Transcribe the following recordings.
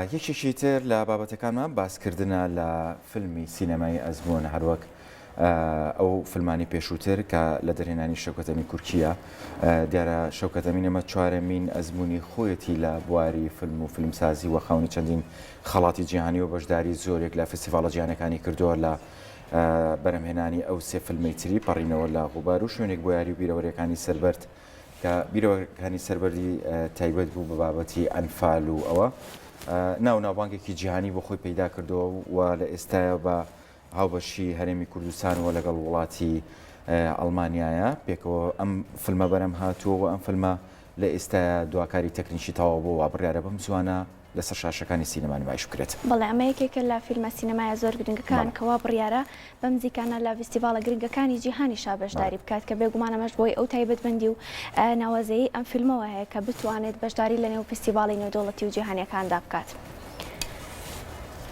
یەکێکی تر لە بابەتەکانمان باسکردنە لە فیلمی سینەمایی ئەزموون هەروەک ئەو فیلمانی پێشووتر کە لە دەرهێنانی شەوکەت ئەمین کورکییە. دیارە شەوکەت ئەمین ئەمە چوارەمین ئەزموونی خۆیەتی لە بواری فیلم و فیلمسازی و خاوەنی چەندین خەڵاتی جیهانی و بەشداری زۆرێک لە فستیڤاڵە جیهانەکانی کردووە لە بەرهەمهێنانی ئەو سێ فیلمەی تری پەڕینەوە لە غوبار و شوێنێک بۆ یاری و بیرەوەریەکانی سەربەرد کە بیرەوەکانی سەربەردی تایبەت بوو بە بابەتی ئەنفال و ئەوە ناو ناوبانگێکی جیهانی بۆ خۆی پەیدا کردەوە و لە ئێستایا بە هاوبەشی هەرێمی کوردستان و لەگەڵ وڵاتی ئەڵمانیایە پێکەوە ئەم فیلمە بەرەم هاتووە و ئەم فیلمە لە ئێستایا دواکاری تەکنیکی تەواو بووە و بڕیارە بەم زووانە لەسەر شاشەکانی سینەما نمایش بکرێت. بەڵێ ئەمە یەکێکە لە فیلمە سینەمایە زۆر گرنگەکان کە وا بڕیارە بەم نزیکانە لە ڤیستیڤاڵە گرنگەکانی جیهانیشا بەشداری بکات کە بێگومان ئەمەش بەهۆی ئەو تایبەتمەندی و ناوازەیەی ئەم فیلمەوە هەیە کە بتوانێت بەشداری لە نێو فیستیڤاڵی نێودەوڵەتی و جیهانیەکاندا بکات.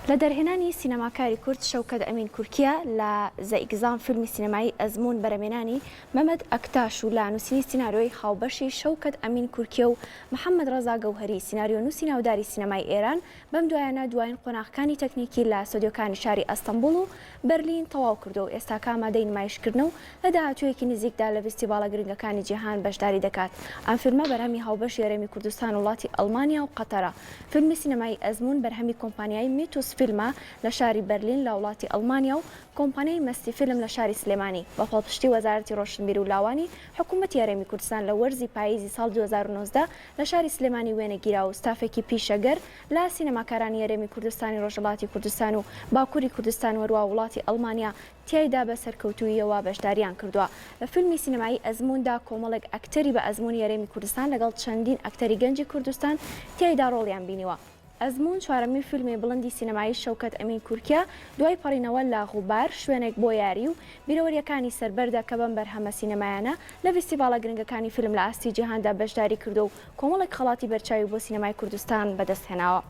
لە دەرهێنانی سینەماکاری کورد شەوکەت ئەمین کورکیە لە زە ئیگزام فیلمی سینەمایی ئەزموون بەرەمێنانی مەمەد ئەکتاش و لە نووسینی سیناریۆی هاوبەشی شەوکەت ئەمین کورکیە و محەممەد ڕەزا گەوهەری، سیناریۆنووسی ناوداری سینەمای ئێران، بەم دوایانە دوایین قۆناغەکانی تەکنیکی لە ستۆدیۆکانی شاری ئەستەنبوڵ و بەرلین تەواو کردووە و ئێستاکە ئامادەی نمایشکردنە و لە داهاتوویەکی نزیکدا لە ڤیستیڤاڵە گرنگەکانی جیهان بەشداری دەکات. ئەم فیلمە بەرهەمی هاوبەشی هەرێمی کوردستان و وڵاتی ئەڵمانیا و قەتەرە. فیلمی سینەمایی ئەزموون بەرهەمی کۆمپانیای میتوس فیلمە لە شاری بەرلین لە وڵاتی ئەڵمانیا و کۆمپانیای مەستی فیلم لە شاری سلێمانی بە پاڵپشتی وەزارەتی ڕۆشنبیری و لاوانی حکوومەتی هەرێمی کوردستان لە وەرزی پاییزی ساڵی 2019 لە شاری سلێمانی وێنە گیرا و ستافێکی پیشەگەر لە سینەماکارانی هەرێمی کوردستانی ڕۆژهەڵاتی کوردستان و باکووری کوردستان و هەروا وڵاتی ئەڵمانیا تیایدا بە سەرکەوتووییەوە بەشداریان کردووە. لە فیلمی سینەمایی ئەزمووندا کۆمەڵێک ئەکتەری بە ئەزموونی هەرێمی کوردستان لەگەڵ چەندین ئەکتەری گەنجی کوردستان تیایدا ڕۆڵیان بینیوە. ئەزموون چوارەمین فیلمی بڵندی سینەمایی شەوکەت ئەمین کورکیە دوای پەڕینەوە لە غوبار، شوێنێک بۆ یاری و بیرەوەرییەکانی سەر بەردە کە بەم بەرهەمە سینەمایانە لە ڤیستیڤاڵە گرنگەکانی فیلم لە ئاستی جیهاندا بەشداری کردووە و کۆمەڵێک خەڵاتی بەرچاوی بۆ سینەمای کوردستان بەدەستهێناوە.